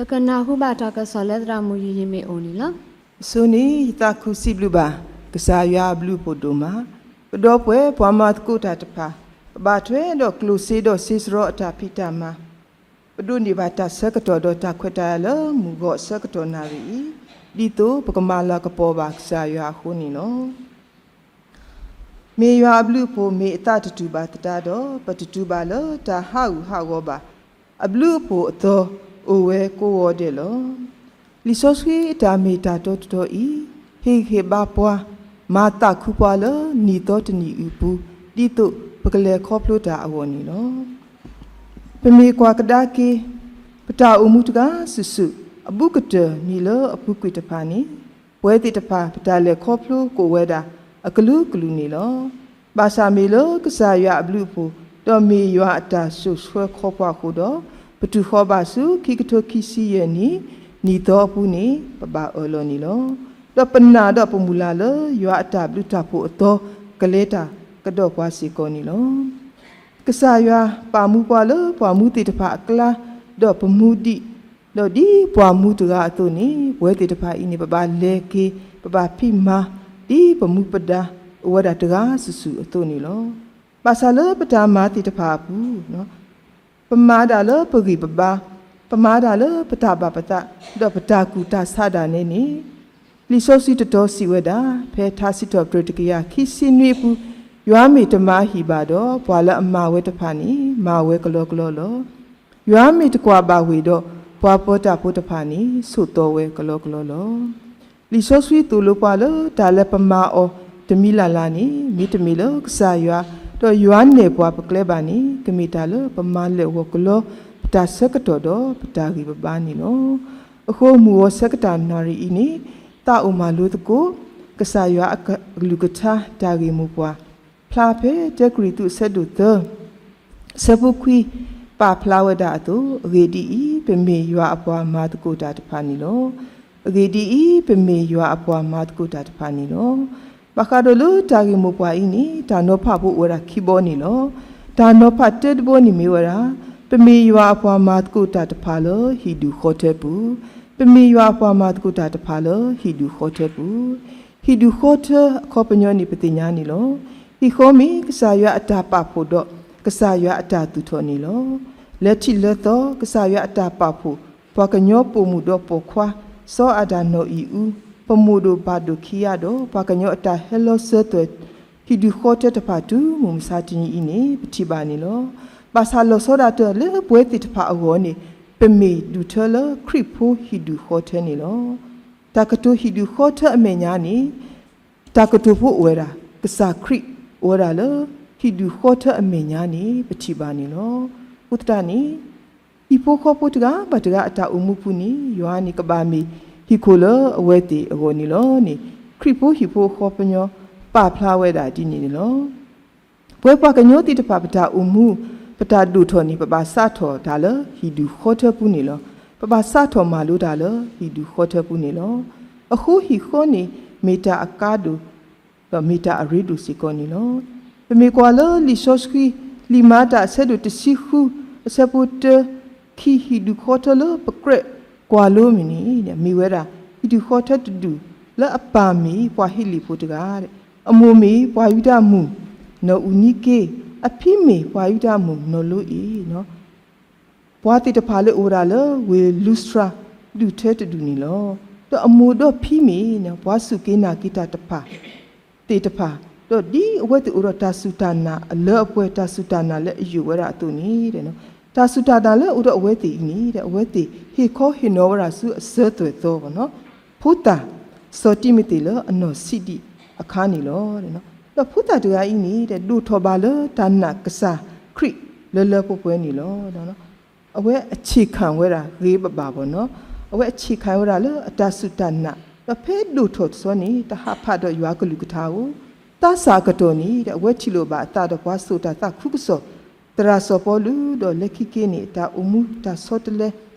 ပကနၢ်ဟူဘၣ်တၢ်ကစီၣ်လၢသရၣ်မုၣ်ယံၤယံၤမ့ၢ်အိၣ်န့ၣ်လီၤ. အဆိန့ၣ် ယသးခုစံးဘျုးဘၣ် ကစၢ်ယွၤအဘျုးအဖှိၣ်ဒိၣ်မး, ပဒီပုၢ်ဝဲၢ်ပှၤမၤသကိးတၢ်တဖၣ် ကဘၣ်ထွဲဒီးကျိၣ်စ့ဒီးစ့စရီအတၢ်ဖံးတၢ်မၤ ပဒိးန့ၢ်ဘၣ်တၢ်ဆၢကတီၢ်ဒီးတၢ်ခွဲးတၢ်ယာ်လၢမုၢ်ဂီၤအဆၢကတီၢ်နၣ်ရံၣ်အံၤ, ဒ်သိးပကမၤလၤကပီၤဘၣ်ကစၢ်ယွၤအဃိန့ၣ်လီၤ. မ့ၢ်ယွၤအဘျုးအဖှိၣ်မ့ၢ်အသးတတူာ်ဘၣ်သတးဒီး ပတတူာ်ဘၣ်လၢတၢ်ဟးဂူာ်ဟးဂီၤဘၣ်. အဘျုးအဖှိၣ်အသီအိၣ်ဝဲကိးဂီၤဒဲးလီၤ. လံာ်စီဆှံအတၢ်မ့ၢ်တၢ်တီတတီအံၤ ဟ့ၣ်ဂံၢ်ဟ့ၣ်ဘါပှၤ, မၤသးခုပှၤလၢနံၣ်သီတနံၣ်အံၤအပူၤ ဒ်သိးပကလဲၤခီဖျိတၢ်အဂီၢ်န့ၣ်လီၤ. ပမ့ၢ်ကွၢ်ကဒါက့ၤ ပတၢ်အိၣ်မူတဂၤစုာ်စုာ် အဘူးကတၢၢ်နံၣ်လၢအပူၤကွံာ်တဖၣ်န့ၣ် ပဝဲသ့ၣ်တဖၣ်ပတၢ်လဲၤခီဖျိကအိၣ်ဝဲဒၣ် အကလုာ်ကလုာ်န့ၣ်လီၤ. ဘၣ်ဆၣ်မ့ၢ်လၢကစၢ်ယွၤအဘျုးအဖှိၣ် ဒီးမ့ၢ်ယွၤအတၢ်စိာ်ဆှၢခီဖျိအဃိဒီး ပတုၤဃီၤဘၣ်ဆူခံကထိခံဆံယဲၢ်နံၣ် နံၣ်သီအပူၤန့ၣ် ပဘၣ်အၢၣ်လီၤန့ၣ်လီၤ. ဒီးပနာ်ဒီးပမုၢ်လၢ်လၢယွၤအတၢ်ဘျုးတၢ်ဖှိၣ်အသီ ကလဲၤတၢ်ကဒီးပှၤစ့ၢ်ကီးန့ၣ်လီၤ. ကစၢ်ယွၤပာ်မူပှၤလၢပှၤမူသ့ၣ်တဖၣ်အကျါ ဒီးပမူဒံး, ဒီးဒ်ပှၤမူတဂၤအသိးန့ၣ် ပဝဲသ့ၣ်တဖၣ်အံၤန့ၣ် ပဘၣ်လဲၤက့ၤ ပဘၣ်ဖံးမၤ ဒ်ပမူပဒါအိၣ်ဝဲဒၣ်တဂၤစုာ်စုာ်အသိးန့ၣ်လီၤ. ဘၣ်ဆၣ်လၢပတၢ်မၤသ့ၣ်တဖၣ်အပူၤ ပမၤဒၣ်လၢပဂံၢ်ပဘါ, ပမၤဒၣ်လၢပတၢ်ဘၣ်ပသး ဒီးပတၢ်ကူၣ်တၢ်ဆးဒၣ်နဲန့ၣ်, လံာ်စီဆှံတတီၤစံးဝဲဒၣ် ဖဲထါစံးထီၣ်ပတြၢၤတကယၤခံဆံနွံအပူၤ, ယွၤမ့ၢ်တမၤဟံၣ်ဘၣ်ဒီး ပှၤလၢအမၤဝဲတဖၣ်န့ၣ် မၤဝဲကလီကလီလီၤ. ယွၤမ့ၢ်တကွၢ်ဘၣ်ဝ့ၢ်ဒီး ပှၤပၢၤတၢ်ဖိတဖၣ်န့ၣ် ဆိးသီဝဲကလီကလီလီၤ. လံာ်စီဆှံသိၣ်လိပှၤလၢတၢ်လၢပမၤအီၤတမံၤလၢ်လၢ်န့ၣ် မ့တမ့ၢ်လၢကစၢ်ယွၤ ဒီးယွၤနဲၣ်ပှၤပကျဲဘၣ်န့ၣ် ကမ့ၢ်တၢ်လၢပမၤလဲၢ်ဂီၤကလီ ပတၢ်ဂံၢ်ပဘါန့ၣ်လီၤ. အဃိမုၢ်ဂီၤဆၢကတီၢ်နၣ်ရံၣ်အံၤန့ၣ် သးအိၣ်မၤလိသကိး ကစၢ်ယွၤအကလုၢ်ကထါတၢ်ဂ့ၢ်မိၢ်ပှၢ် ဖျါဖဲတၢကရံၣ်သူးအဆၢဒိၣ်သၢ အဆၢဖိခွံ ပာ်ဖျါဝဲဒၣ်အသိး, အဂ့ၢ်ဒ်အံၤ, ပမ့ၢ်ယွၤအပှၤမၤသကိးတၢ်တဖၣ်န့ၣ်လီၤ. အဂ့ၢ်ဒ်အံၤ, ပမ့ၢ်ယွၤအပှၤမၤသကိးတၢ်တဖၣ်န့ၣ်လီၤ. ဘၣ်ဃးဒီးလၢတၢ်ဂ့ၢ်မိၢ်ပှၢ်အံၤန့ၣ် တၢ်နီၤဖးဖိအိၣ်ဝဲဒၣ်ခံဘီန့ၣ်လီၤ. တၢ်နီၤဖးတၢတဘီန့ၣ်မ့ၢ်ဝဲဒၣ်, ပမ့ၢ်ယွၤအပှၤမၤသကိးတၢ်တဖၣ်လၢဟံၣ်ဒူၣ်ဃီထၢပူၤ, ပမ့ၢ်ယွၤအပှၤမၤသကိးတၢ်တဖၣ်လၢဟံၣ်ဒူၣ်ဃီထၢပူၤ, ဟံၣ်ဒူၣ်ဃီထၢအခီပညီန့ၣ် ပသ့ၣ်ညါန့ၣ်လီၤ. ဟံၣ်ဃီမ့ၢ်ကစၢ်ယွၤအတၢ်ပာ်ဖှိၣ်ဒီး ကစၢ်ယွၤအတၢ်သူၣ်ထီၣ်န့ၣ်လီၤ. လၢထံးလၢသီ ကစၢ်ယွၤအတၢ်ပာ်ဖှိၣ် ပှၤကညီပိာ်မုၣ်ဒီးပိာ်ခွါ, စီၤအၤဒၣ်နီၢ်အံၤအူ, ပမိၢ်ဒိၣ်ပၢ်ဒိၣ်ခံဂၤဒီး ပှၤကညီအတၢ်ဟဲလီၤစၢၤသွဲၣ် ဟံၣ်ဒူၣ်ဃီထၢတဖၣ်တုၤမုၢ်မဆါတနံၤအံၤန့ၣ် ပထံၣ်ဘၣ်န့ၣ်လီၤ. ဘၣ်ဆၣ်လီၤဆီဒၣ်တၢၢ်လၢပဝဲသ့ၣ်တဖၣ်အဂီၢ်န့ၣ် ပမ့ၢ်ဒူၣ်ထၢလၢခရံာ်ဖိဟံၣ်ဒူၣ်ဃီထၢန့ၣ်လီၤ. တၢ်ကတိၤဟံၣ်ဒူၣ်ဃီထၢအမဲာ်ညါန့ၣ် တၢ်ကတိၤဖိအိၣ်ဝဲဒၣ် ကစၢ်ခရံာ်အိၣ်ဝဲဒၣ်လၢ ဟံၣ်ဒူၣ်ဃီထၢအမဲာ်ညါန့ၣ် ပထံၣ်ဘၣ်န့ၣ်လီၤ. အဃိသတးန့ၣ် ဟံၣ်ဖိဃီဖိတဂၤဘၣ်တဂၤအတၢ်အိၣ်မူပူၤန့ၣ် ယွၤန့ၣ်ကဘၣ်မ့ၢ်ဟံၣ်ခိၣ်လၢအဝဲသ့ၣ်အဂီၢ်န့ၣ်လီၤန့ၣ် ခရံာ်ဖိဟံၣ်ဖိဃီပညီ ပာ်ဖျါဝဲဒၣ်ဒ်န့ၣ်န့ၣ်လီၤ. ပဝဲပှၤကညီသ့ၣ်တဖၣ် ပတၢ်အိၣ်မူ ပတၢ်ဒိၣ်ထီၣ်န့ၣ် ပဘၣ်စးထီၣ်တၢ်လၢဟံၣ်ဒူၣ်ဃီထၢပူၤန့ၣ်လီၤ. ပဘၣ်စးထီၣ်မၤလိတၢ်လၢဟံၣ်ဒူၣ်ဃီထၢပူၤန့ၣ်လီၤ. အဃိဟံၣ်ဃီန့ၣ် မ့ၢ်တၢ်အကါဒိၣ် ဒီးမ့ၢ်တၢ်အရ့ဒိၣ်စ့ၢ်ကီးန့ၣ်လီၤ. ပမ့ၢ်ကွၢ်လၢလံာ်စီဆှံ လံာ်မၤတၢ်အဆၢဒိၣ်တဆံဃု အဆၢဖိတၢ ခံ ဟံၣ်ဒူၣ်ဃီထၢလၢပကြၢးကွၢ်လိမ့ၢ်န့ၣ် မ့ၢ်ဝဲဒၣ် ဟံၣ်ဒူၣ်ဃီထၢတဒူၣ်လၢအပၢ်မ့ၢ်ပှၤဟ့းလံာ်ဖိတဂၤ, အမိၢ်မ့ၢ်ပှၤယူဒၤမုၣ် နီၢ်အူနံက့, အဖံမ့ၢ်ပှၤယူဒၤမုၣ် နီၢ်လိအ့ၤ ပှၤသ့ၣ်တဖၣ်လၢအိၣ်ဝဲဒၣ်လၢဝ့ၢ်လူစြၤ ဒူၣ်ထၢတဒူၣ်န့ၣ်လီၤ. ဒီးအမိၢ်ဒီးဖံမ့ၢ် ပှၤစူၢ်က့ၤနာ်က့ၤတၢ်တဖၣ် သ့ၣ်တဖၣ်, ဒီးဒ်အဝဲသ့ၣ်အိၣ်ဒီးတၢ်စူၢ်တၢ်နာ်အလၢအပှဲၤ တၢ်စူၢ်တၢ်နာ်လၢအယိာ်ဝဲဒၣ်အသိးန့ၣ် တၢ်စူၢ်တၢ်နာ်လၢအိၣ်ဒီးအဝဲသ့ၣ်အံၤန့ၣ် အဝဲသ့ၣ်ဟ့ၣ်ခီဟ့ၣ်နီၤဝဲဒၣ်ဆူအစၢၤသွဲၣ်သီ ဖိသၣ် စီၤတံၤမသ့းလၢအနီၢ်ဆံးဒံးအခါန့ၣ်လီၤ. ဒီးဖိသၣ်တဂၤအံၤန့ၣ် ဒိၣ်ထီၣ်ဘၣ်လၢတၢ်နာ်ကစၢ်ခရံာ်လၢလၢပှဲၤပှဲၤန့ၣ်လီၤ. အဝဲအဆံးခၣ်ဝဲဒၣ်ဂ့ၤဘၣ်ဘၣ်ဘၣ်နီၤ, အဝဲအဆံးခၣ်ဝဲဒၣ်လၢအတၢ်စူၢ်တၢ်နာ်, ဒီးဖဲဒိၣ်ထီၣ်တဆီန့ၣ် တၢ်ဟးဖးဒီးယွၤကလုၢ်ကထါဧိၤ, သးစၢ်အကတီၢ်န့ၣ် အဝဲထံၣ်လိာ်ဘၣ်အသးဒီးပှၤစိာ်တၢ်သးခုကစီၣ် သရၣ်စီၤပီလူး, ဒီးလၢခံက့န့ၣ် တၢ်အိၣ်မူတၢ်ဆီတလဲ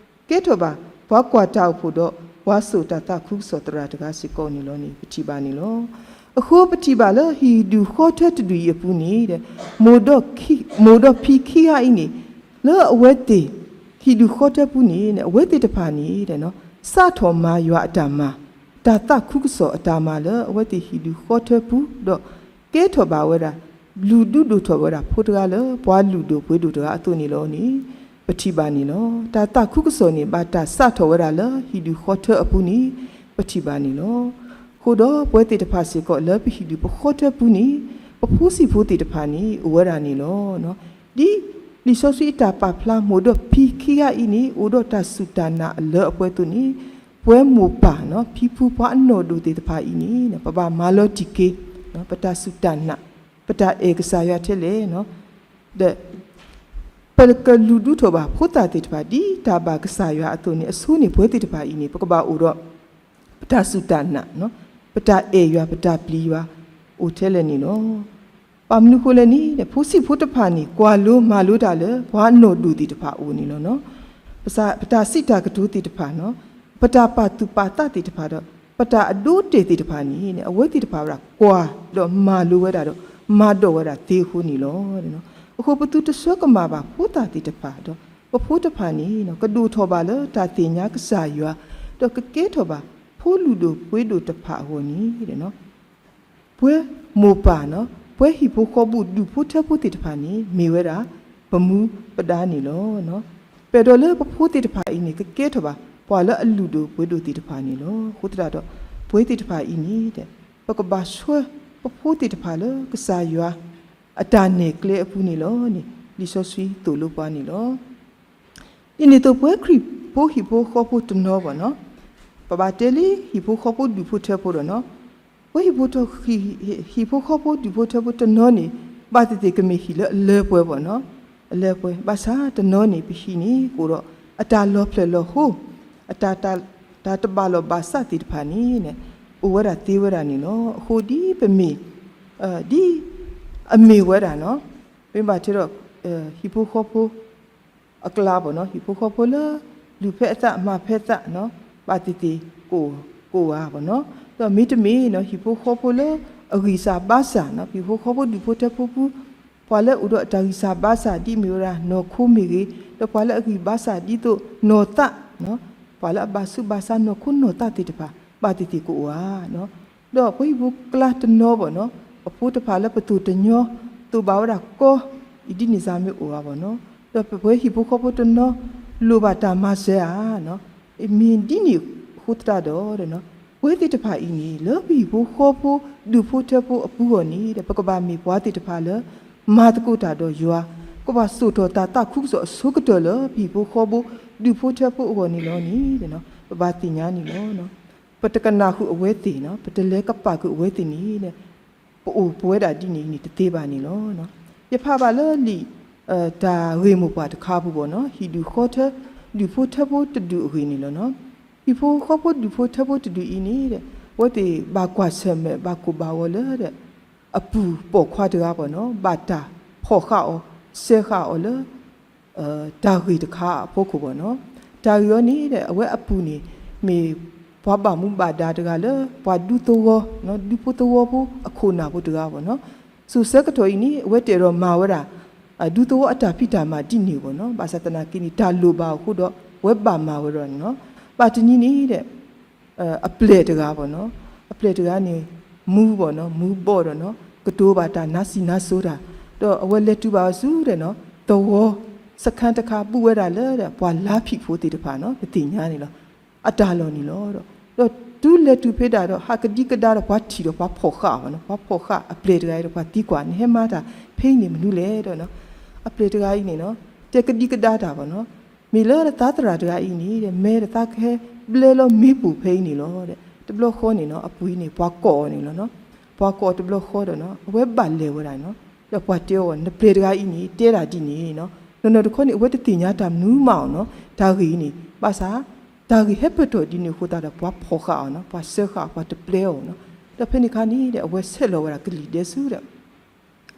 ကဲထီၣ်ဘၣ် ပှၤကွၢ်တၢ်အိၣ်ဖှိၣ်ဒီး ပှၤစိာ်တၢ်သးခုကစီၣ်သရၣ်တဂၤစ့ၢ်ကီးန့ၣ်လီၤန့ၣ် ပထံၣ်ဘၣ်န့ၣ်လီၤ. အဃိပထံၣ်ဘၣ်လၢဟံၣ်ဒူၣ်ဃီထၢတဒူၣ်အံၤအပူၤန့ၣ် မိၢ်ဒီးဖံခံဂၤအံၤန့ၣ် လၢအဝဲသ့ၣ် ဟံၣ်ဒူၣ်ဃီထၢပူၤန့ၣ် အဝဲသ့ၣ်တဖၣ်န့ၣ် စးထီၣ်မၤယွၤအတၢ်မၤ, တၢ်သးခုကစီၣ်အတၢ်မၤလၢအဝဲသ့ၣ်ဟံၣ်ဒူၣ်ဃီထၢပူၤ, ဒီးကဲထီၣ်ဘၣ်ဝဲဒၣ် လုၢ်ဒူဒိၣ်ထီၣ်ဝဲဒၣ်ဖိတဂၤလၢ ပှၤလုၢ်ဒိၣ်ပှ့ၤဒိၣ်တဂၤအသိးန့ၣ်လီၤန့ၣ် ပထံၣ်ဘၣ်န့ၣ်လီၤ. တၢ်သးခုကစီၣ်န့ၣ် ဘၣ်တၢ်စးထီၣ်ဝဲဒၣ်လၢဟံၣ်ဒူၣ်ဃီထၢအပူၤန့ၣ် ပထံၣ်ဘၣ်န့ၣ်လီၤ. အဃိဒီးပဝဲသ့ၣ်တဖၣ်စ့ၢ်ကီးလၢပဟံၣ်ဒူၣ်ပဃီထၢပူၤန့ၣ် ပဖိဆံးဖိသ့ၣ်တဖၣ်န့ၣ် အိၣ်ဝဲဒၣ်န့ၣ်လီၤ. ဒ်လံာ်စီဆှံအတၢ်ပာ်ဖျါမိၢ်ဒီးဖံခံဂၤအံၤန့ၣ် အိၣ်ဒီးတၢ်စူၢ်တၢ်နာ်အလၢအပှဲၤအသိးန့ၣ် ပဝဲမိၢ်ပၢ်နီၤ ဖံဖုပှၤအနီၢ်ဒိၣ်သ့ၣ်တဖၣ်အံၤန့ၣ် ပဘၣ်မၤလီၤတံၢ်က့ၤ ပတၢ်စူၢ်တၢ်နာ်, ပတၢ်အဲၣ်ကစၢ်ယွၤထဲလဲၣ်, ဒီး ပကလုၢ်ဒူထီၣ်ဘၣ်ဖိသၣ်သ့ၣ်တဖၣ် ဒ်တၢ်ဘၣ်ကစၢ်ယွၤအသိးန့ၣ် အဆိန့ၣ် ပဝဲသ့ၣ်တဖၣ်အံၤန့ၣ် ပကဘၣ်အိၣ်ဒီး ပတၢ်စူၢ်တၢ်နာ်, ပတၢ်အဲၣ်ယွၤ ပတၢ်ပျံၤယွၤ အိၣ်ထဲလဲၣ်န့ၣ်လီၤ. ဘၣ်မနုၤဃိလဲၣ်န့ၣ် ဖိဆံးဖိတဖၣ်န့ၣ် ကွၢ်လိမၤလိတၢ်လၢ ပှၤအနီၢ်ဒိၣ်သ့ၣ်တဖၣ်အအိၣ်န့ၣ်လီၤ. ပတၢ်စံးတၢ်ကတိၤသ့ၣ်တဖၣ်, ပတၢ်ပာ်သူၣ်ပာ်သးသ့ၣ်တဖၣ်ဒီး ပတၢ်အဒိအတဲာ်သ့ၣ်တဖၣ်န့ၣ် အဝဲသ့ၣ်တဖၣ်ဝဲဒၣ် ကွၢ်ဒီးမၤလိဝဲဒၣ်ဒီး မၤဒိးဝဲဒၣ်သ့အဃိန့ၣ်လီၤ. အဃိပသုတဆၢကမၣ်ဘၣ်ဖိသၣ်သ့ၣ်တဖၣ်ဒီး ပဖိတဖၣ်န့ၣ် ကဒိၣ်ထီၣ်ဘၣ်လၢတၢ်သ့ၣ်ညါကစၢ်ယွၤ, ဒီးကကဲထီၣ်ဘၣ် ဖိလုၢ်ဒိၣ်ပှ့ၤဒိၣ်တဖၣ်အဂီၢ်န့ၣ် ပဝဲမိၢ်ပၢ်နီၤ ပဝဲဟံၣ်ဖိဃီဖိဒူၣ်ဖိထၢဖိသ့ၣ်တဖၣ်န့ၣ် မ့ၢ်ဝဲဒၣ် ပမူပဒါန့ၣ်လီၤ. ပအဲၣ်ဒိးလၢပဖိသ့ၣ်တဖၣ်အံၤန့ၣ် ကကဲထီၣ်ဘၣ် ပှၤလၢအလုၢ်ဒိၣ်ပှ့ၤဒိၣ်သ့ၣ်တဖၣ်န့ၣ်လီၤ. အဃိသတးဒီး ပဝဲသ့ၣ်တဖၣ်အံၤန့ၣ် ပကဘၣ်ဆှၢပဖိသ့ၣ်တဖၣ်လၢကစၢ်ယွၤ အတၢ်နဲၣ်ကျဲအပူၤန့ၣ်လီၤန့ၣ် လံာ်စီဆှံသိၣ်လိပှၤန့ၣ်လီၤ. ဒ်န့ၣ်အသိး ပဝဲခရံာ်ဖိဟံၣ်ဖိဃီဖိတနီၤဘၣ်နီၤ, ပဘၣ်တဲလံဟံၣ်ဖိဃီဖိဒူၣ်ဖိထၢဖိဒီးနီၤ, ပဝဲဟံၣ်ဖိ ဟံၣ်ဖိဃီဖိဒူၣ်ဖိထၢဖိတနီၤန့ၣ် ဘၣ်သ့ၣ်သ့ၣ်ကမ့ၢ်ဟံၣ်လၢအလၢပှဲၤဘၣ်နီၤ, အလၢပှဲၤ ဘၣ်ဆၣ်တနီၤန့ၣ် ပဟံၣ်န့ၣ် ကအိၣ်ဒီး အတၢ်လီၤဖျဲၣ်လီၤဟိ အတၢ် တၢ်တဘၣ်လိာ်ဘၣ်စးသ့ၣ်တဖၣ်န့ၣ် အိၣ်ဝဲဒၣ်သ့ဝဲဒၣ်န့ၣ်လီၤ. အဃိဒ်ပမ့ၢ် ဒ်အမ့ၢ်ဝဲဒၣ်နီၤ, မ့ၢ်ဘၣ်ထဲဒီး ဟံၣ်ဖိဃီဖိ အကျါဘၣ်နီၤ, ဟံၣ်ဖိဃီဖိလၢ လုၢ်ဖဲအသးမၤဖဲအသးနီၤ, ဘၣ်သ့ၣ်သ့ၣ် ကအိၣ်ဧါဘၣ်နီၤ, ဒီးမ့တမ့ၢ်နီၤ ဟံၣ်ဖိဃီဖိလၢ အဂံၢ်စၢ်ဘါစၢ်နီၤ, ဟံၣ်ဖိဃီဖိဒူၣ်ဖိထၢဖိပူၤ ပှၤလၢအိၣ်ဒီးအတၢ်ဂံၢ်စၢ်ဘါစၢ် ဒ်မ့ၢ်ဝဲဒၣ်နီၢ်ခိမ့ၢ်ဂ့ၤ, ဒီးပှၤလၢအဂံၢ်ဘါစၢ်ဒ်သိးနီၢ်သး ပှၤလၢအဘၣ်ဆူးဘၣ်ဆါနီၢ်ခိနီၢ်သးသ့ၣ်တဖၣ် ဘၣ်သ့ၣ်သ့ၣ်ကအိၣ်ဧါ. ဒီးပဝဲဟံၣ်ဖိကျါတနီၤဘၣ်နီၤ, အဖိတဖၣ်လၢပသိၣ်တညီ သိၣ်ဘၣ်ဝဲဒၣ်ကီ အံၤဒ်န့ၣ်စ့ၢ်မ့ၢ်အိၣ်ဧါဘၣ်နီၤ, ဒီးပဝဲဟံၣ်ဖိဃီဖိတနီၤ လိၣ်ဘၣ်တၢ်မၤစၢၤဧါ. မ့ၢ်ဒ်န့ၣ်အဃိသတးဒီး ပဝဲသ့ၣ်တဖၣ်အံၤန့ၣ် လၢပဟံၣ်ဖိဃီဖိဒူၣ်ဖိထၢဖိအပူၤအဂီၢ်န့ၣ် ပကဘၣ်မ့ၢ်ပှၤသ့ၣ်တဖၣ်လၢ မၤသကိးတၢ်ဒီးယွၤ, ကဘၣ်စိာ်ထီၣ်တၢ်သးခုကစီၣ်အဆိကတၢၢ်လၢ ပဟံၣ်ဖိဃီဖိဒူၣ်ဖိထၢဖိအဂီၢ်န့ၣ်လီၤန့ၣ် ပဘၣ်သ့ၣ်ညါန့ၣ်လီၤ. ပတကနၣ်ဃုာ်အဝဲသ့ၣ်နီၤ, ပတလဲၤကပာ်ဃုာ်အဝဲသ့ၣ်န့ၣ် ပအိၣ်ပဝဲဒၣ်ဒ်န့ၣ်န့ၣ်တသ့ဘၣ်န့ၣ်လီၤ. ယဖးဘၣ်လၢလံာ် တၢ်ဂ့ၢ်မိၢ်ပှၢ်တခါပူၤဘၣ်နီၤ, ဟံၣ်ဒူၣ်ဃီထၢ ဒူၣ်ဖိထၢဖိတဒူၣ်အဂ့ၢ်န့ၣ်လီၤနီၤ. ဟံၣ်ဖိဃီဖိဒူၣ်ဖိထၢဖိတဒူၣ်အံၤန့ၣ် အဝဲသ့ၣ်ဘၣ်ကွၢ်ဆၢၣ်မဲာ် ဘၣ်ကိၢ်ဘၣ်ဂီၤလၢ အပုၢ်ပိာ်ခွါတဂၤဘၣ်နီၤ, ဘၣ်တၢ်ဖီၣ်ဃာ်အီၤ စၢဃာ်အီၤလၢ တၢ်ဂ့ၢ်တခါအဖီခိၣ်ဘၣ်နီၤ. တၢ်ဂ့ၢ်အံၤန့ၣ် အဝဲအပုၢ်န့ၣ် မ့ၢ်ပှၤဘၣ်မူဘၣ်ဒါတဂၤလၢ ပှၤဒူသဝီ, ဒူဖိသဝီဖိအခိၣ်နၢ်ဖိတဂၤဘၣ်နီၤ. စိၤဆၢကတီၢ်အံၤန့ၣ် အဝဲတအဲၣ်ဒိးမၤဝဲဒၣ် ဒူသဝီအတၢ်ဖံးတၢ်မၤဒ်န့ၣ်ဘၣ်နီၤ. ဘၣ်ဆၣ်သနာ်က့န့ၣ် တၢ်လိၣ်ဘၣ်အဃိဒီး အဝဲဘၣ်မၤဝဲဒၣ်န့ၣ်လီၤ. ဘၣ်တနံၤန့ၣ် အပျဲၢ်တဂၤဘၣ်နီၤ, အပျဲၢ်တဂၤန့ၣ် မူဘၣ်နီၤ, မူဘီၣ်ဒီးနီၤ, ကတိၤဘၣ်တၢ်နါစံးနါစိၤတၢ်, ဒီးအဝဲလဲၤတုၤဘၣ်ဆူဒီးနီၤ, သဝီ စခန်းတခါ ဘူးဝဲဒၣ်လၢ ပှၤလါဖံးဖိသ့ၣ်တဖၣ်နီၤ, ပသ့ၣ်ညါန့ၣ်လီၤ. အတၢ်လီၢ်န့ၣ်လီၤ. ဒီးတုၤလဲၤတုၤဖဲဒၣ်ဒီး ဟးကဒံကဒါဒီးပှၤထံၣ်ဒီးပှၤဖီၣ်ဃာ်အီၤနီၤ, ပှၤဖီၣ်ဃာ်အပျဲၢ်တဂၤအံၤဒီးပှၤသံကွၢ် နဟဲမၤတၢ်ဖဲအံၤန့ၣ်မနုၤလဲၣ်ဒီးနီၤ, အပျဲၢ်တဂၤအံၤန့ၣ်နီၤ, တဲကဒံကဒါတၢ်ဘၣ်နီၤ. မ့ၢ်လၢသးသရၣ်တဂၤအံၤန့ၣ် မဲာ်တသးကဟဲဘျဲလီၤမ့ၣ်ပိၢ်ဖဲအံၤန့ၣ်လီၤ. တဘျီဃီန့ၣ်နီၤ အပူၤအံၤန့ၣ် ပှၤကိးအီၤန့ၣ်လီၤနီၤ. ပှၤကိးအီၤတဘျီဃီဒီးနီၤ အဝဲဘၣ်လဲၤဝဲဒၣ်နီၤ. ဒီးပှၤတဲအီၤ နပျဲၢ်တဂၤအံၤန့ၣ် တဲဒၣ်ဒ်န့ၣ်နီၤ, နီၢ်နီၢ်တခီန့ၣ် အဝဲတသ့ၣ်ညါတၢ်မနုၤမးအီၤနီၤ, တၢ်ဂ့ၢ်အံၤန့ၣ် ဘၣ်ဆၣ် တၢ်ဂ့ၢ်ဟဲပၢၢ်ထီၣ်ဒ်န့ၣ်အဃိသတးဒီး ပှၤဖီၣ်ဃာ်အီၤနီၤ, ပှၤစၢဃာ်အီၤ ပှၤတပျဲအီၤနီၤ. ဒီးဖဲန့ၣ်အခါန့ၣ်ဒီး အဝဲဆဲးလီၤဝဲဒၣ်ကလံၤဒဲဆူဒီး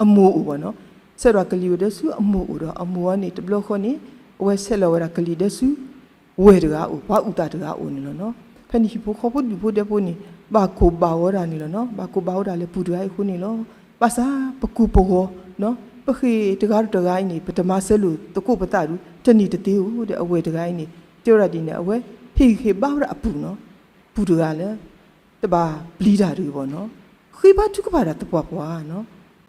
အမိၢ်အိၣ်ဘၣ်နီၤ. ဆဲးလီၤကလံၤဝဲဒဲဆူအမိၢ်အိၣ်ဒီး အမိၢ်အံၤန့ၣ် တဘျီဃီန့ၣ် အဝဲဆဲးလီၤဝဲဒၣ်ကလံၤဒဲဆူ ဝဲၢ်တဂၤအိၣ်, ပှၤအုၣ်သးတဂၤအိၣ်န့ၣ်လီၤနီၤ. ဖဲန့ၣ်ဟံၣ်ဖိဃီဖိဒူၣ်ဖိဒဲဖိန့ၣ် ဘၣ်ကိၢ်ဘၣ်ဂီၤဒၣ်န့ၣ်လီၤနီၤ, ဘၣ်ကိၢ်ဘၣ်ဂီၤဒၣ်လၢပုၢ်တဂၤအံၤအဃိန့ၣ်လီၤ. ဘၣ်ဆၣ်ပကိၢ်ပဂီၤနီၤ ပဃ့ၢ်တဂၤဒီးတဂၤအံၤန့ၣ် ပတမၤစၢၤလိာ်သကိးပသးဒုး တန့ၢ်တသ့ဧိၤဒီး အဝဲၢ်တဂၤအံၤန့ၣ် တဲဝဲဒၣ်ဒ်န့ၣ် အဝဲဟ့ၣ်ဂံၢ်ဟ့ၣ်ဘါဝဲဒၣ်အပုၢ်နီၤ, ပုၢ်တဂၤလၢ တဘၣ်ပျံၤတၢ်တဂ့ၤဘၣ်နီၤ, ဃ့ဘါထုကဖၣ်တၢ်သပှၢ်ပှၢ်နီၤ,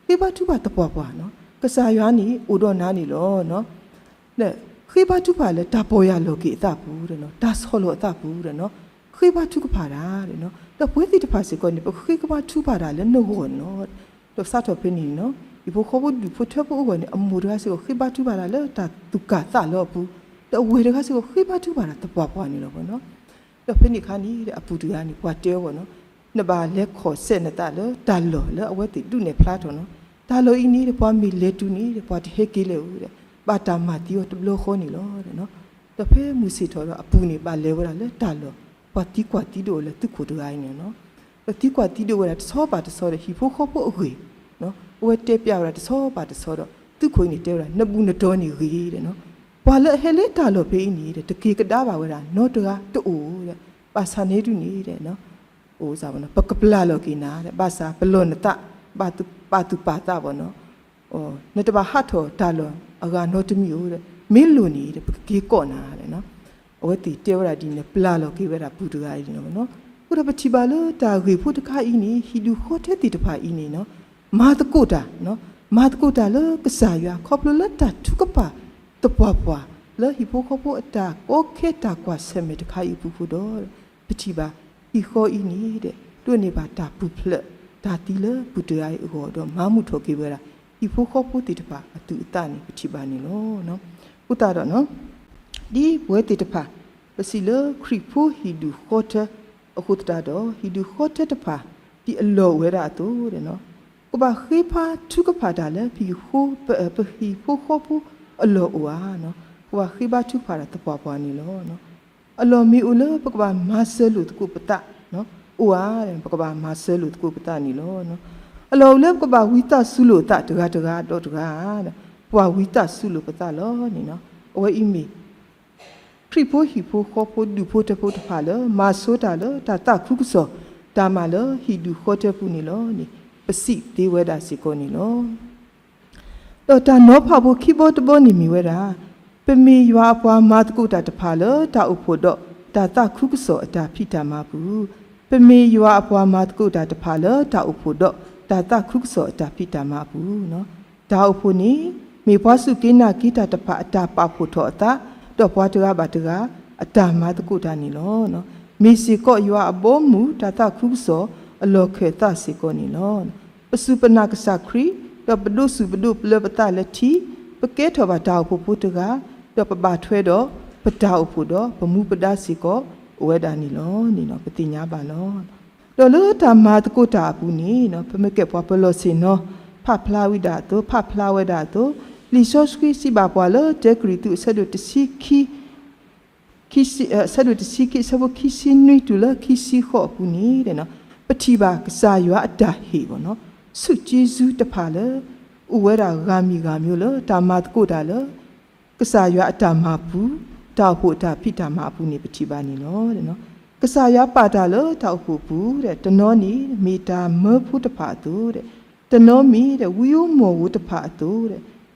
ဃ့ဘါထုကဖၣ်သပှၢ်ပှၢ်နီၤ, ကစၢ်ယွၤန့ၣ်အိၣ်ဒီးနၤန့ၣ်လီၤ. ဃ့ဘါထုကဖၣ်လၢတၢ်ပီၢ်ယၢ်လီၤက့ၤအသးပူၤဒီး တၢ်ဆီၣ်လီၤအသးပူၤဒီး ဃ့ဘါထုကဖၣ်တၢ်ဒီး ဒီးပဝဲသ့ၣ်တဖၣ်စ့ၢ်ကီးန့ၣ် ပဃ့ကဘါထုကဖၣ်တၢ်လၢနဂီၢ်န့ၣ်လီၤ. ဒီးစးထီၣ်ဖဲန့ၣ်နီၤ ဟံၣ်ဖိဃီဖိဒူၣ်ဖိထၢဖိအဂီၢ်န့ၣ် အမိၢ်တဂၤစ့ၢ်ကီး ဃ့ဘါထုကဖၣ်တၢ်လၢတၢ်သူၣ်ကၢ်သးလီၤအပူၤ, ဒီးအဝဲၢ်တဂၤစ့ၢ်ကီး ဃ့ဘါထုကဖၣ်တၢ်သပှၢ်ပှၢ်န့ၣ်လီၤနီၤ. ဒီးဖဲန့ၣ်အခါန့ၣ် အပုၢ်တဂၤန့ၣ် ပှၤတဲအီၤဘၣ်နီၤ, နဘၣ်လဲၤခီၣ်စဲးနသးလၢတၢ်လီၢ်လၢအဝဲသ့ၣ်ဒုးနဲၣ်ဖျါထီၣ်နီၤ, တၢ်လီၢ်အံၤန့ၣ် ပှၤမ့ၢ်လဲၤတုၤန့ၣ် ပှၤတဟဲက့ၤလၢၤဧိၤဒီး ဘၣ်တၢ်မၤသံအီၤတဘျီဃီန့ၣ်လီၤ. ဒီးဖဲမုၢ်ဆ့ၣ်ထီၣ်ဒီး အပုၢ်န့ၣ် ဘၣ်လဲၤဝဲဒၣ်လၢတၢ်လီၢ် ပှၤသံကွၢ်သံဒိးအီၤလၢသုးခိၣ်တဂၤအံၤန့ၣ်နီၤ, ဒီးသံကွၢ်သံဒိးဝဲဒၣ်တဆီဘၣ်တဆီဒီး ဟံၣ်ဖိဃီဖိအဂ့ၢ် အဝဲတဲပျးဝဲဒၣ်တဆီဘၣ်တဆီဒီး သုးခိၣ်အံၤန့ၣ် တဲဝဲဒၣ် နဘူၣ်နတီၤန့ၣ်ဂ့ၤဒီး ပှၤလၢအဟဲလၢတၢ်လီၢ်ဖဲအံၤန့ၣ်ဒီး တက့ၤကဒါဘၣ်ဝဲဒၣ်နီတဂၤတအိၣ်ဒီး ဘၣ်ဆၣ်န့ၣ်ဒုးန့ၣ်ဒီး ပကပျၢ်လီၤက့ၤနၤဒီး ဘၣ်ဆၣ်ပလီၢ်နသး ပာ်သူၣ်ပာ်သးဘၣ်နီၤ, နတဘၣ်ဟးထီၣ်တၢ်လီၢ်အဂၤနီတမံၤဧိၤဒီး မ့ၢ်လိၣ်န့ၣ်ဒီး ပကက့ၤကိးနၤဒီး အဝဲသ့ၣ်တဲဝဲဒၣ်ဒ်န့ၣ် ပျၢ်လီၤက့ၤဝဲဒၣ်ပုၢ်တဂၤအံၤန့ၣ်လီၤ. အဃိဒီးပထံၣ်ဘၣ်လၢတၢ်ဂ့ၢ်ဖိတခါအံၤန့ၣ် ဟံၣ်ဒူၣ်ဃီထၢသ့ၣ်တဖၣ်အံၤန့ၣ် မၤသကိးတၢ် မၤသကိးတၢ်လၢကစၢ်ယွၤ ခီဖျိလၢတၢ်ထုကဖၣ်သပှၢ်ပှၢ် လၢဟံၣ်ဖိဃီဖိအတၢ်ကီခဲတၢ်ကွၢ်ဆၢၣ်မဲာ်တခါအံၤအပူၤဃိဒီး ပထံၣ်ဘၣ် ဟံၣ်ဃီအံၤန့ၣ်ဒီး ဒိးန့ၢ်ဘၣ်တၢ်ပူၤဖျဲး တၢ်သံလၢပုၢ်တဂၤအံၤအဂီၢ်ဒီး မၤမုာ်ထီၣ်က့ၤဝဲဒၣ် ဟံၣ်ဖိဃီဖိသ့ၣ်တဖၣ်အသူၣ်အသးန့ၣ် ပထံၣ်ဘၣ်န့ၣ်လီၤ. အဃိသတးဒီး ဒ်ပဝဲသ့ၣ်တဖၣ် ပစံးလၢခရံာ်ဖိဟံၣ်ဒူၣ်ဃီထၢ အဃိသတးဒီး ဟံၣ်ဒူၣ်ဃီထၢတဖၣ် ဒ်အလီၢ်အိၣ်ဝဲဒၣ်အသိးဒီး ကဘၣ်ဃ့ဘါထုကဖၣ်တၢ်လၢ ပဟံၣ်ဖိဃီဖိအလီၢ်အိၣ်ဧါ, ပကဘၣ်ဃ့ဘါထုကဖၣ်တၢ်သပှၢ်ပှၢ်န့ၣ်လီၤ. အလီၢ်မ့ၢ်အိၣ်လၢပကဘၣ်မၤစၢၤလိာ်သကိးပသး အိၣ်ဧါ, ပကဘၣ်မၤစၢၤလိာ်သကိးပသးန့ၣ်လီၤ. အလီၢ်အိၣ်လၢပကဘၣ်ဝံသးစူၤလိာ်သးတဂၤတဂၤဒီးတဂၤ, ပှၤဝံသးစူၤလိာ်ပသးလီၤန့ၣ်နီၤ. အဝဲအံၤမ့ၢ် ခရံာ်ဖိဟံၣ်ဖိဃီဖိဒူၣ်ဖိထၢဖိတဖၣ်လၢ မၤဆိတၢ်လၢတၢ်သးခုကစီၣ် တၢ်မၤလၢဟံၣ်ဒူၣ်ဃီထၢပူၤန့ၣ်လီၤန့ၣ် ပစံးသ့ဝဲဒၣ်စ့ၢ်ကီးန့ၣ်လီၤ. ဒီးတၢ်နီၤဖးဖိခံဘီတဘီန့ၣ်မ့ၢ်ဝဲဒၣ်, ပမ့ၢ်ယွၤအပှၤမၤသကိးတၢ်တဖၣ်လၢတၢ်အိၣ်ဖှိၣ်ဒီးတၢ်သးခုကစီၣ်အတၢ်ဖံးတၢ်မၤအပူၤ, ပမ့ၢ်ယွၤအပှၤမၤသကိးတၢ်တဖၣ်လၢတၢ်အိၣ်ဖှိၣ်ဒီးတၢ်သးခုကစီၣ်အတၢ်ဖံးတၢ်မၤအပူၤ, တၢ်အိၣ်ဖှိၣ်န့ၣ် မ့ၢ်ပှၤစူၢ်က့ၤနာ်က့ၤတၢ်တဖၣ်အတၢ်ပာ်ဖှိၣ်ထီၣ်အသး, ဒီးပှၤတဂၤဘၣ်တဂၤအတၢ်မၤသကိးတၢ်န့ၣ်လီၤ. မ့ၢ်စ့ၢ်ကီးယွၤအဘီအမုၢ်တၢ်သးခုကစီၣ်အလီၢ်ခၢၣ်သးစ့ၢ်ကီးန့ၣ်လီၤ. ပစူၢ်ပနာ်ကစၢ်ခရံာ်, ဒီးပဒိးစူၣ်ပဒိးပျၢၤပသးလၢထံ, ပကဲထီၣ်ဘၣ်တၢ်အိၣ်ဖှိၣ်ဖိတဂၤ, ဒီးပဘၣ်ထွဲဒီးပတၢ်အိၣ်ဖှိၣ်ဒီးပမူပဒါစ့ၢ်ကီးအိၣ်ဝဲဒၣ်န့ၣ်လီၤန့ၣ် ပသ့ၣ်ညါဘၣ်လီၤ. ဒီးလၢတၢ်မၤသကိးတၢ်အပူၤန့ၣ် ပမ့ၢ်ကဲပှၤပလီၢ်ဆ့ၣ်နီၤ ဖးဖျါဝံၤဒၣ်အသိး, ဖးဖျါဝဲဒၣ်အသိး, လံာ်စီဆှံစံးဘၣ်ပှၤလၢ တၢကရံၣ်သူး အဆၢဒိၣ်တဆံခံ ဆၢဒိၣ်တဆံခံ အဆၢဖိခံဆံနွံတုၤလၢခံဆံဃိးအပူၤန့ၣ် ပထံၣ်ဘၣ်ကစၢ်ယွၤအတၢ်ဟ့ၣ်ဘၣ်နီၤ, ဆူၣ်က့ၤစူတဖၣ်လၢ အိၣ်ဝဲဒၣ်ဂၤမံၤဂၤမံၤလၢ တၢ်မၤသကိးတၢ်လၢ ကစၢ်ယွၤအတၢ်မၤပူၤ, တၢ်အိၣ်ဖှိၣ်အတၢ်ဖံးတၢ်မၤအပူၤန့ၣ် ပထံၣ်ဘၣ်န့ၣ်လီၤ. ကစၢ်ယွၤပာ်တၢ်လၢတၢ်အိၣ်ဖှိၣ်အပူၤ, တနီၤန့ၣ် မ့ၢ်တၢ်မၢဖိတဖၣ်အသိး, တနီၤမ့ၢ်ဒီး ဝံဧိၤမီၢ်ဧိၤတဖၣ်အသိး,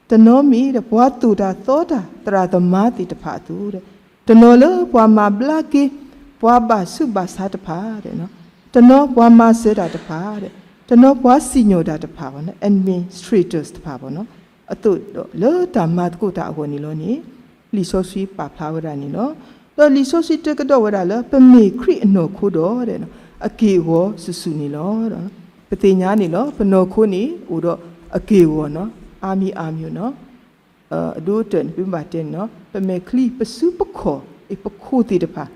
တနီၤမ့ၢ်ဒီး ပှၤသိၣ်တၢ်သီတၢ်သရၣ်သမါသ့ၣ်တဖၣ်အသိး, တနီၤလၢပှၤမၤဘျါက့ၤ ပှၤဘၣ်ဆူးဘၣ်ဆါတဖၣ်, တနီၤပှၤမၤစၢၤတၢ်တဖၣ်, တနီၤပှၤစံၣ်ညီၣ်တၢ်တဖၣ်ဘၣ်နီၤ, administrators တဖၣ်ဘၣ်နီၤ, အသိးဒီးလၢတၢ်မၤသကိးတၢ်အဂီၢ်န့ၣ်လီၤန့ၣ် လံာ်စီဆှံပာ်ဖျါဝဲဒၣ်န့ၣ်လီၤ. ဒီးလံာ်စီဆှံတဲကဒီးဝဲဒၣ်လၢ ပမ့ၢ်ခရံာ်အနီၢ်ခိဒီး အက့ၢ်အဂီၤစုာ်စုာ်န့ၣ်လီၤ. ပသ့ၣ်ညါန့ၣ်လီၤ ပနီၢ်ခိန့ၣ် အိၣ်ဒီးအက့ၢ်အဂီၤနီၤ, army army နီၤ, အဒိအတၢၢ်န့ၣ် ပမ့ၢ်ဘၣ်တဲန့ၣ်နီၤ ပမဲာ်ချံပစုပခီၣ် အပခိၣ်သ့ၣ်တဖၣ်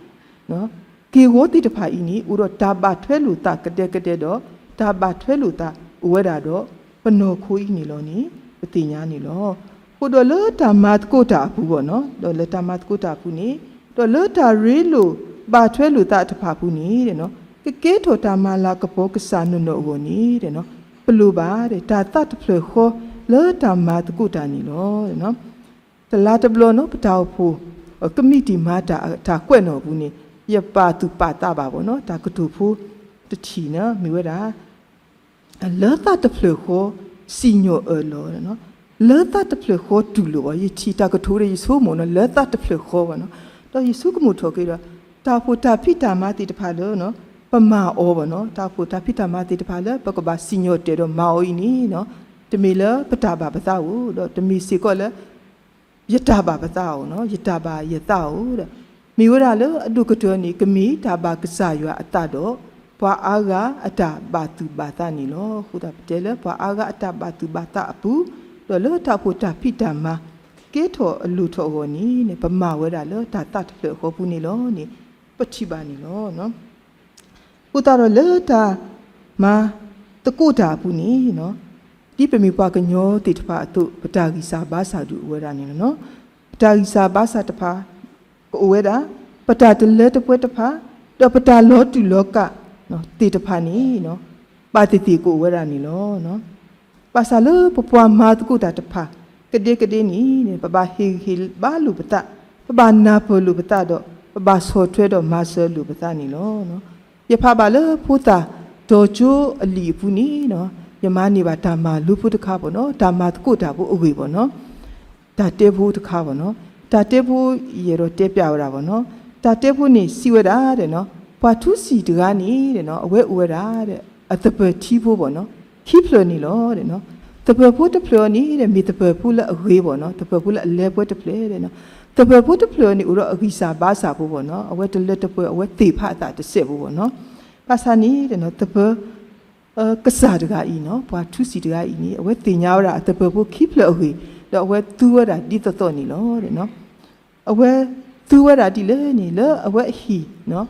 က့ၢ်ဂီၤသ့ၣ်တဖၣ်အံၤန့ၣ် အိၣ်ဒီးတၢ်ဘၣ်ထွဲလိာ်သးကဒဲကဒဲဒီး တၢ်ဘၣ်ထွဲလိာ်သးအိၣ်ဝဲဒၣ်ဒီး ပနီၢ်ခိအံၤန့ၣ်လီၤန့ၣ် ပသ့ၣ်ညါန့ၣ်လီၤ. အဃိဒီးလၢတၢ်မၤသကိးတၢ်အပူၤဘၣ်နီၤ, ဒီးလၢတၢ်မၤသကိးတၢ်အပူၤန့ၣ်, ဒီးလၢတၢ်ရ့လိာ်ဘၣ်ထွဲလိာ်သးတဖၣ်အပူၤန့ၣ် ကကဲထီၣ်တၢ်မၤလၤကပီၤကစၢ်နီၢ်နီၢ်အဂီၢ်န့ၣ် ပလိၣ်ဘၣ်တၢ်သးတဖျၢၣ်ဃီလၢတၢ်မၤသကိးတၢ်န့ၣ်လီၤ. တလါတဘျီနီၤ ပတၢ်အိၣ်ဖှိၣ် ကမံးတံာ်မၤတၢ်တၢ်ကွဲးနီၣ်အပူၤန့ၣ် ယပာ်သူၣ်ပာ်သးဘၣ်ဘၣ်နီၤ တၢ်ကတိၤဖိတထံၣ်န့ၣ် မ့ၢ်ဝဲဒၣ် လၢသးတဖျၢၣ်ဃီ စံၣ်ညီၣ်အၢၣ်လီၤနီၤ လၢသးတဖျၢၣ်ဃီတူၢ်လိာ်ဘၣ်, ယထံၣ်တၢ်ကတိၤဒီးယဆိကမိၣ်နီၤ လၢသးတဖျၢၣ်ဃီဘၣ်နီၤ. ဒီးယဆိကမိၣ်ထီၣ်က့ၤဒီး တၢ်အိၣ်ဖှိၣ်တၢ်ဖံးတၢ်မၤသ့ၣ်တဖၣ်လၢ ပမၤအီၤဘၣ်နီၤ, တၢ်အိၣ်ဖှိၣ်တၢ်ဖံးတၢ်မၤသ့ၣ်တဖၣ်လၢ ပကဘၣ်စံၣ်ညီၣ်တဲာ်ဒီးမၤအီၤအံၤန့ၣ်နီၤ, တမ့ၢ်လၢပတၢ်ဘၣ်ပသးဧိၤ, ဒီးတမ့ၢ်စ့ၢ်ကီးလၢ ယတၢ်ဘၣ်ပသးဧိၤနီၤ, ယတၢ်ဘၣ်ယသးဧိၤဒီး, မ့ၢ်ဝဲဒၣ်လၢအဒိၣ်ကတၢၢ်န့ၣ် ကမ့ၢ်တၢ်ဘၣ်ကစၢ်ယွၤအသးဒီး ပှၤအါဂၤအတၢ်ဘၣ်သူၣ်ဘၣ်သးန့ၣ်လီၤ. အဃိသတးပတဲလၢပှၤအါဂၤအတၢ်ဘၣ်သူၣ်ဘၣ်သးအပူၤ, ဒီးလၢတၢ်အိၣ်ဖှိၣ်တၢ်ဖံးတၢ်မၤ ကဲထီၣ်အလိၣ်ထီၣ်အဂီၢ်န့ၣ် ပမၤဝဲဒၣ်လၢတၢ်သးတဖျၢၣ်အဃီပူၤန့ၣ်လီၤန့ၣ် ပထံၣ်ဘၣ်န့ၣ်လီၤ. အဃိသတးဒီးလၢတၢ်မၤသကိးတၢ်အပူၤန့ၣ်, ဒ်ပမ့ၢ်ပှၤကညီသ့ၣ်တဖၣ်အသိး ပတၢ်ဂံၢ်စၢ်ဘါစၢ်ဒုးအိၣ်ဝဲဒၣ်န့ၣ်လီၤ. ပတၢ်ဂံၢ်စၢ်ဘါစၢ်တဖၣ် ကအိၣ်ဝဲဒၣ်, ပတၢ်တလၢတပှဲၤတဖၣ်, ဒီးပတၢ်လီၤတူာ်လီၤကာ်သ့ၣ်တဖၣ်န့ၣ် ဘၣ်သ့ၣ်သ့ၣ်ကအိၣ်ဝဲဒၣ်န့ၣ်လီၤ. ဘၣ်ဆၣ်လၢပပှၤမၤသကိးတၢ်တဖၣ် ကဒဲကဒဲန့ၣ် ပဘၣ်ဟ့ၣ်ဂံၢ်ဟ့ၣ်ဘါလိာ်ပသး, ပဘၣ်နၢ်ပၢၢ်လိာ်ပသးဒီး ပဘၣ်ဆီၣ်ထွဲဒီးမၤစၢၤလိာ်ပသးန့ၣ်လီၤ. ယဖးဘၣ်လၢဖိသၣ်တီၤကၠိအလံာ်အပူၤန့ၣ်, ယမၤန့ၢ်ဘၣ်တၢ်မၤလိဖိတခါဘၣ်နီၤ, တၢ်မၤသကိးတၢ်ဖိအဂ့ၢ်ဘၣ်နီၤ, တၢ်တဲဖိတခါဘၣ်နီၤ, တၢ်တဲဖိယအဲၣ်ဒိးတဲပျးဝဲဒၣ်ဘၣ်နီၤ, တၢ်တဲဖိန့ၣ်စံးဝဲဒၣ်ဒီးနီၤ, ပှၤထူစံၣ်တဂၤန့ၣ်ဒီးနီၤ အဝဲအိၣ်ဝဲဒၣ်ဒီး အသပၢၤထံဖိဘၣ်နီၤ, ခံဖျၢၣ်န့ၣ်လီၤ. သပၢၤဖိတဖျၢၣ်အံၤန့ၣ်ဒီး မ့ၢ်သပၢၤဖိလၢအဂ့ၤဘၣ်နီၤ, သပၢၤဖိလၢအလဲၤပှဲၤတဖျၢၣ်ဒီးနီၤ, သပၢၤဖိတဖျၢၣ်အံၤန့ၣ် အိၣ်ဒီးအဂံၢ်စၢ်ဘါစၢ်ဖိဘၣ်နီၤ, အဝဲတလၢတပှဲၤ အဝဲသ့ၣ်ဖးအသးတစဲးဖိဘၣ်နီၤ, ဘၣ်ဆၣ်န့ၣ်ဒီးနီၤ သပၢၤ ကစၢ်တဂၤအံၤနီၤ, ပှၤထူစံၣ်တဂၤအံၤန့ၣ် အဝဲသ့ၣ်ညါဝဲဒၣ်အသပၢၤဖိခံဖျၢၣ်အဂ့ၢ်, ဒီးအဝဲသူဝဲဒၣ်ဒ်သိးသိးန့ၣ်လီၤ. အဝဲသူဝဲဒၣ်ဒ်လဲၣ်န့ၣ် လၢအဝဲအဟံၣ်,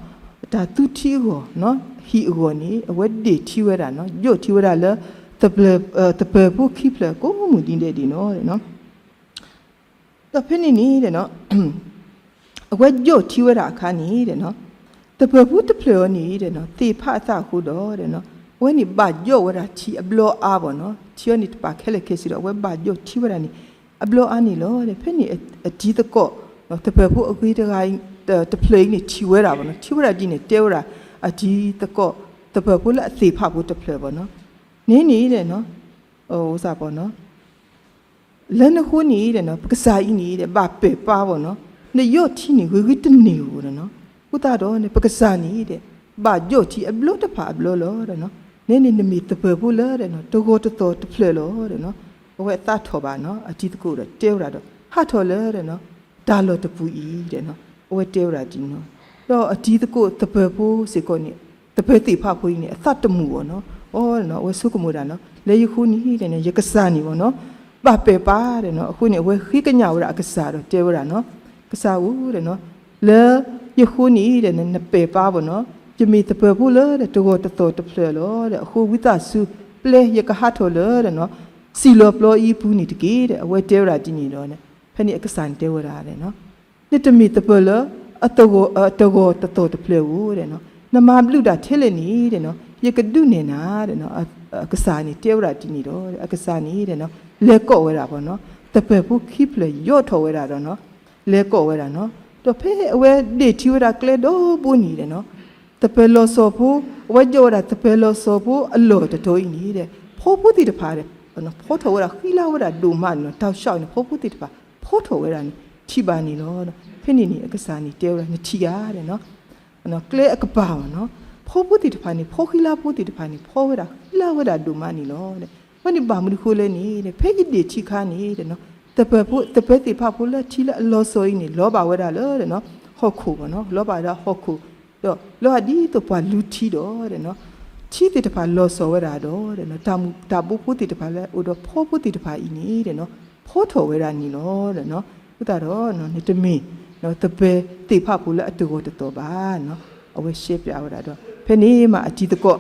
တၢ်သူထံအဂီၢ်, ဟံၣ်အဂီၢ်န့ၣ် အဝဲဒ့ၣ်ထံဝဲဒၣ်နီၤ, ယိးထံဝဲဒၣ်လၢ သပၢၤဖိခံဖျၢၣ်ကိးမုၢ်ဒ်န့ၣ်ဒ်နီၤ ဒီးဖဲန့ၣ်န့ၣ်ဒီးနီၤ အဝဲယိးထံဝဲဒၣ်အခါန့ၣ်ဒီးနီၤ, သပၢၤဖိတဖျၢၣ်အံၤန့ၣ်ဒီးနီၤ သ့ၣ်ဖးအသးအဃိဒီးနီၤ, အဝဲန့ၣ်ဘၣ်ယိးဝဲဒၣ်ထံအဘျီအါဘၣ်နီၤ, ထံအံၤန့ၣ်တပာ်ခဲလၢာ်ခဲဆ့ဒီး အဝဲဘၣ်ယိးထံဝဲဒၣ်န့ၣ် အဘျီအါန့ၣ်လီၤ. ဖဲန့ၣ်အတံၤသကိး သပၢၤဖိအဂ့ၤတဂၤ တဖျၢၣ်အံၤန့ၣ် ထံၣ်ဝဲဒၣ်ဘၣ်နီၤ, ထံၣ်ဝဲဒၣ်ဒ်န့ၣ် တဲဝဲဒၣ် အတံၤသကိး သပၢၤဖိလၢအသ့ၣ်ဖးဖိတဖျၢၣ်ဘၣ်နီၤ, န့ၣ်န့ၣ်ဒီးနီၤ အိၣ်စၢ်ပီၤနီၤ လၢနဃိန့ၣ်ဒီးနီၤ ပကစၢ်အံၤန့ၣ်ဒီး ဘၣ်ပဲာ်ပၢ်ဘၣ်နီၤ, နယိးထံန့ၣ် ဂ့ၤဂ့ၤတန့ၢ်ဧိၤဒီးနီၤ, အဃိသတးဒီးန့ၣ် ပကစၢ်န့ၣ်ဒီး ဘၣ်ယိးထံအဘျီတဖၣ်အဘျီလီၤဒီးနီၤ, န့ၣ်န့ၣ် နမ့ၢ်သပၢၤဖိလၢဒီးနီၤ တဂီၤတသီၣ်တဖျၢၣ်လီၤဒီးနီၤ, အဝဲအသးထီၣ်ဘၣ်နီၤ အတံၤသကိးဒီးတဲဝဲဒၣ်ဒီး ဟးထီၣ်လၢဒီးနီၤ တၢ်လီၢ်တပူၤအံၤဒီးနီၤ, အဝဲတဲဝဲဒၣ်ဒ်နီၤ, ဒီးအတံၤသကိးသပၢၤဖိစ့ၢ်ကီးန့ၣ် သပၢၤသ့ၣ်ဖးဖိအံၤန့ၣ် အသးတမုာ်ဘၣ်နီၤ, အီ အဝဲဆိကမိၣ်ဒၣ်နီၤ လၢယဃိန့ၣ်ဒီးနီၤ ယကစၢ်န့ၣ်ဘၣ်နီၤ ဘၣ်ပဲာ်ပၢ်ဒီးနီၤ, အဃိန့ၣ် အဝဲဃ့ကညးဝဲဒၣ်အကစၢ်ဒီးတဲဝဲဒၣ်နီၤ, ကစၢ်ဧၢဒီးနီၤ လၢယဃိန့ၣ်ဒီး နပဲာ်ပၢ်ဘၣ်နီၤ, ယမ့ၢ်သပၢၤဖိလၢဒီးတဂီၤတသီၣ်တဖျၢၣ်လီၤဒီး အဃိဝံသးစူၤ ပျဲယကဟးထီၣ်လၢဒီးနီၤ စံၣ်လီၤပျီအံၤပူၤန့ၣ်တက့ၢ်ဒီး အဝဲတဲဝဲဒၣ်ဒ်န့ၣ်ဒီး ဖဲန့ၣ်အကစၢ်န့ၣ်တဲဝဲဒၣ်ဒီးနီၤ နတမ့ၢ်သပၢၤလၢ အတဂီၤတသီၣ်တဖျၢၣ်ဧိၤဒီးနီၤ, နမၤဘျုးတၢ်ထဲလဲၣ်န့ၣ်ဒီးနီၤ ယကဒုးနဲၣ်နၤဒီးနီၤ, အကစၢ်န့ၣ်တဲဝဲဒၣ်ဒ်န့ၣ်ဒီး အကစၢ်န့ၣ်ဒီးနီၤ လဲၤကိးဝဲဒၣ်ဘၣ်နီၤ, သပၢၤဖိခံဖျၢၣ်ယိးထီၣ်ဝဲဒၣ်ဒီးနီၤ လဲၤကိးဝဲဒၣ်နီၤ, ဒီးဖဲအဝဲဒ့ၣ်ထံဝဲဒၣ်ကျဲဒီဘိန့ၣ်ဒီးနီၤ သပၢၤလီၤစီၤဖိ အဝဲယိးဝဲဒၣ်သပၢၤလီၤစီၤဖိအလီၢ်တတီၤအံၤန့ၣ်ဒီး ဖီဖိသ့ၣ်တဖၣ်ဒီး ဖီထီၣ်ဝဲဒၣ်ဃံလၤဝဲဒၣ်ဒိၣ်မးန့ၣ်နီၤ, တၢ်ဆှၢန့ၣ် ဖီဖိသ့ၣ်တဖၣ် ဖီထီၣ်ဝဲဒၣ်န့ၣ် ထံၣ်ဘၣ်န့ၣ်လီၤ. ဖဲန့ၣ်န့ၣ် အကစၢ်န့ၣ်တဲဝဲဒၣ် နထံၣ်ဧါဒီးနီၤ ကျဲအကပၤဘၣ်နီၤ, ဖီဖိသ့ၣ်တဖၣ်န့ၣ် ဖီဃံလၤဖိသ့ၣ်တဖၣ်န့ၣ် ဖီဝဲဒၣ်ဃံလၤဝဲဒၣ်ဒိၣ်မးန့ၣ်လီၤ. အဝဲန့ၣ်ဘၣ်မနုၤဃိလဲၣ်န့ၣ် ဖဲယဒ့ၣ်ထံခါန့ၣ်ဒီးနီၤ သပၢၤဖိ သပၢၤသ့ၣ်ဖးဖိလၢထံလၢအလီၤစီၤအံၤန့ၣ် လီၤဘၣ်ဝဲဒၣ်လၢဒီးနီၤ ဟီၣ်ခိၣ်ဘၣ်နီၤ, လီၤဘၣ်ဝဲဒၣ်ဟီၣ်ခိၣ် ဒီးလီၤဒ်သိးပှၤလူထံဒီး ထံသ့ၣ်တဖၣ်လီၤစီၤဝဲဒၣ်ဒီး တၢ်မူၤတၢ်ဘိဖိသ့ၣ်တဖၣ်လၢအိၣ်ဒီးဖီဖိသ့ၣ်တဖၣ်အံၤန့ၣ် ဖီထီၣ်ဝဲဒၣ်န့ၣ်လီၤ. အဃိသတးဒီး နတမ့ၢ် သပၢၤသ့ၣ်ဖးဖိလၢအတဂီၤတသီၣ်ဘၣ်နီၤ, အဝဲရှဲပၠးဝဲဒၣ်ဒီး ဖဲန့ၣ်မးအတံၤသကိး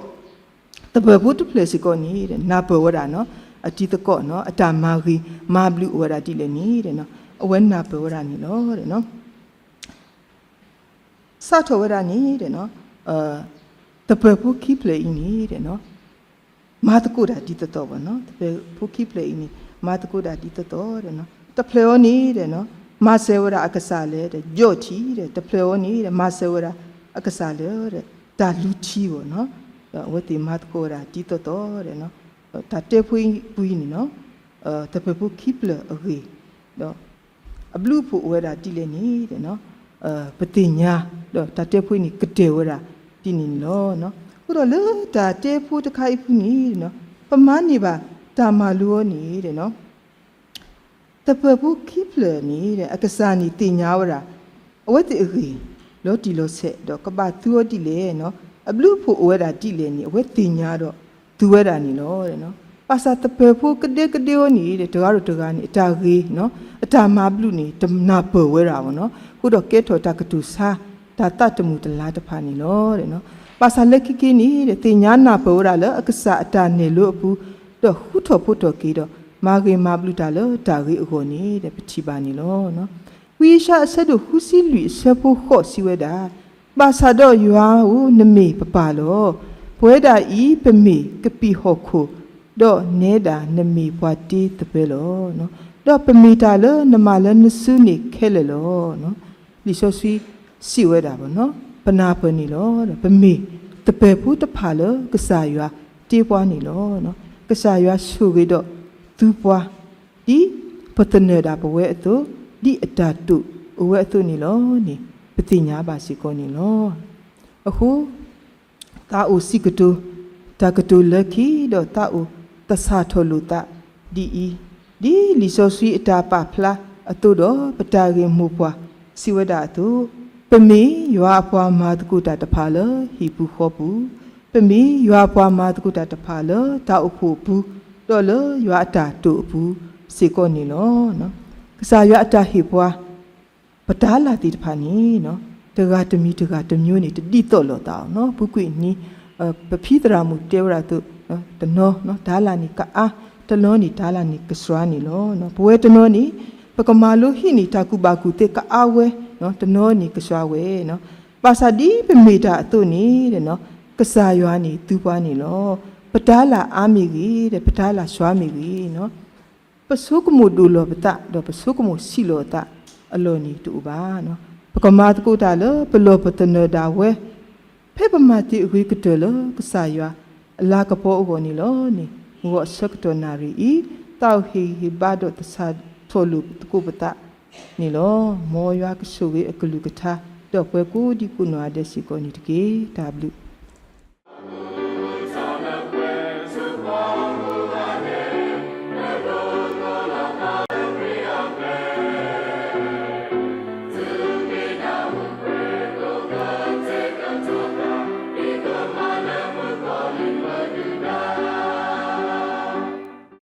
သပၢၤဖိတဖျၢၣ်စ့ၢ်ကီးန့ၣ် နၢ်ပၢၢ်ဝဲဒၣ်နီၤ, အတံၤသကိးနီၤ အတၢ်မၤဂ့ၤမၤဘျုးအိၣ်ဝဲဒၣ်ဒ်လဲၣ်န့ၣ် အဝဲနၢ်ပၢၢ်ဝဲဒၣ်န့ၣ်လီၤ. စးထီၣ်ဝဲဒၣ်န့ၣ် သပၢၤဖိခံဖျၢၣ်အံၤန့ၣ် မၤသကိးတၢ်ဒ်သိးသိးဘၣ်နီၤ, သပၢၤဖိခံဖျၢၣ်အံၤန့ၣ် မၤသကိးတၢ်ဒ်သိးသိးဒီးနီၤ, တဖျၢၣ်အံၤန့ၣ်ဒီးနီၤ မၤစၢၤဝဲဒၣ်အကစၢ်လၢဒီး ယီၢ်ထံဒီး တဖျၢၣ်အံၤန့ၣ်ဒီး မၤစၢၤဝဲဒၣ်အကစၢ်လၢဒီး တၢ်လူထံဘၣ်နီၤ, ဒီးအဝဲသ့ၣ်မၤသကိးဝဲဒၣ်ဒ်သိးသိးဒီးနီၤ, တၢ်တဲဖိအံၤပူၤအံၤန့ၣ်နီၤ သပၢၤဖိခံဖျၢၣ်အဂ့ၢ်, ဒီးအဘျုးအဖှိၣ်အိၣ်ဝဲဒၣ်ဒ်လဲၣ်န့ၣ် ပသ့ၣ်ညါ, ဒီးတၢ်တဲဖိအံၤန့ၣ် ကတၢၢ်ဝဲဒၣ်ဒ်န့ၣ်န့ၣ်လီၤ. အဃိဒီးလၢတၢ်တဲဖိတခါအံၤအပူၤန့ၣ် ပမၤန့ၢ်ဘၣ်တၢ်မၤလိအီၤန့ၣ် သပၢၤဖိခံဖျၢၣ်န့ၣ် အကစၢ်န့ၣ်သ့ၣ်ညါဝဲဒၣ် အဝဲသ့ၣ်အဂ့ၢ် လီၤတံၢ်လီၤဆဲး ဒီးကဘၣ်သူအီၤဒ်လဲၣ်, အဘျုးအဖှိၣ်အိၣ်ဝဲဒၣ်ဒ်လဲၣ်န့ၣ် အဝဲသ့ၣ်ညါဒီးသူဝဲဒၣ်န့ၣ်လီၤ. ဘၣ်ဆၣ်သပၢၤဖိကဒဲကဒဲအီၤန့ၣ် တဂၤဒီးတဂၤန့ၣ် အတၢ်ဂ့ၤ အတၢ်မၤဘျုးန့ၣ် တနၢ်ပၢၢ်ဝဲဒၣ်ဘၣ်နီၤ, အဃိဒီးကဲထီၣ်တၢ်ကတိၤဆါ တၢ်သးတမုာ်တလၤတဖၣ်န့ၣ်လီၤ. ဘၣ်ဆၣ်လၢခံက့ၤန့ၣ် သ့ၣ်ညါနၢ်ပၢၢ်ဝဲဒၣ်လၢအကစၢ်အတၢ်နဲၣ်လိအပူၤ, ဒီးဃုထီၣ်ဖိထီၣ်က့ၤဒီး မၤဂ့ၤမၤဘျုးတၢ်လၢတၢ်ဂ့ၤအဂီၢ်န့ၣ် ပထံၣ်ဘၣ်န့ၣ်လီၤ. ဝံယၡါယၤ အဆၢဒိၣ်ဃုဆံလွံၢ် အဆၢဖိဃိး စံးဝဲဒၣ်, ဘၣ်ဆၣ်ဒီးယွၤဧၢ, နမ့ၢ်ပပၢ်လီၤ. ပဝဲဒၣ်အံၤ ပမ့ၢ်ကပံာ်ဟီၣ်ခိၣ်, ဒီးနဲဒၣ်နမ့ၢ်ပှၤတ့သပၢၤလီၤ. ဒီးပမ့ၢ်တၢ်လၢနမၤလၢနစုန့ၣ်ခဲလၢာ်လီၤ. လံာ်စီဆှံစံးဝဲဒၣ်ဘၣ်နီၤ, ပနၢ်ပၢၢ်န့ၣ်လီၤ. ပမ့ၢ်သပၢၤဖိတဖၣ်လၢကစၢ်ယွၤတ့ပှၤန့ၣ်လီၤ. ကစၢ်ယွၤဆိၣ်ဂ့ၤဒီးသူပှၤ ဒ်ပသနၢၣ်ဒၣ်ပဝဲအသိး, ဒ်အတၢ်တိာ်အိၣ်ဝဲအသိးန့ၣ်လီၤန့ၣ် ပသ့ၣ်ညါဘၣ်စ့ၢ်ကီးန့ၣ်လီၤ. အဃိ သးအိၣ်စံးကတိၤ တၢ်ကတိၤလၢခံ ဒီးသးအိၣ်သဆၣ်ထီၣ်လိာ်သးဒ်အံၤ, ဒ်လံာ်စီဆှံအတၢ်ပာ်ဖျါအသိးဒီး ပတၢ်ဂ့ၢ်မိၢ်ပှၢ်စံးဝဲဒၣ်အသိး, ပမ့ၢ်ယွၤအပှၤမၤသကိးတၢ်တဖၣ်လၢဟံၣ်ပူၤဃီပူၤ, ပမ့ၢ်ယွၤအပှၤမၤသကိးတၢ်တဖၣ်လၢတၢ်အိၣ်ဖှိၣ်အပူၤ, ဒီးလၢယွၤအတၢ်တိာ်အပူၤစ့ၢ်ကီးန့ၣ်လီၤ. ကစၢ်ယွၤအတၢ်ဟ့ၣ်ပှၤ ပတၤလၢ်သ့ၣ်တဖၣ်န့ၣ် တဂၤတမံၤတဂၤတမျိုးန့ၣ် တဒ်သိးလိာ်သးအီၤနီၤ. ပူၤကွံာ်နံၤ ပဖံသရၣ်မုၣ်တဲဝဲဒၣ်အသိး တနီၤတၤလၢ်န့ၣ်ကအါ, တနီၤန့ၣ်တၤလၢ်န့ၣ်ကစှၤန့ၣ်လီၤ. ပဝဲတနီၤန့ၣ် ပကမၤလိဟံးန့ၢ်တၢ်ကူၣ်ဘၣ်ကူၣ်သ့ကအါဝဲ, တနီၤန့ၣ်ကစှၤဝဲ. ဘၣ်ဆၣ်ဒ်ပမ့ၢ်တၢ်အသိးန့ၣ် ကစၢ်ယွၤန့ၣ်သူပှၤန့ၣ်လီၤ. ပတၤလၢ်အါမ့ၢ်ဂ့ၤ, ပတၤလၢ်စှၤမ့ၢ်ဂ့ၤ ပဆိကမိၣ်ဒိၣ်လီၤပသး ဒီးပဆိကမိၣ်ဆံးလီၤအသးအလီၢ်န့ၣ်တအိၣ်ဘၣ်. ပကမၤသကိးတၢ်လၢပလီၢ်ပသနၢၣ်ဒၣ်ဝဲ, ဖဲပမၤတ့ၢ်အဂ့ၤကတၢၢ်လၢကစၢ်ယွၤအလၤကပီၤအဂီၢ်န့ၣ်လီၤန့ၣ်, ဂီၤအဆၢကတီၢ်နၣ်ရံၣ်အံၤ သးအိၣ်ဟ့ၣ်ဂံၢ်ဟ့ၣ်ဘါဒီးသဆၣ်ထီၣ်လိာ်သကိးပသးန့ၣ်လီၤ. မ်ယွၤကဆိၣ်ဂ့ၤအကလုၢ်ကထါ ဒီးပှၤကိးဒံကိးနီၢ်ဂၤဒဲးစ့ၢ်ကီးန့ၣ်တက့ၢ်. တၢ်ဘျုး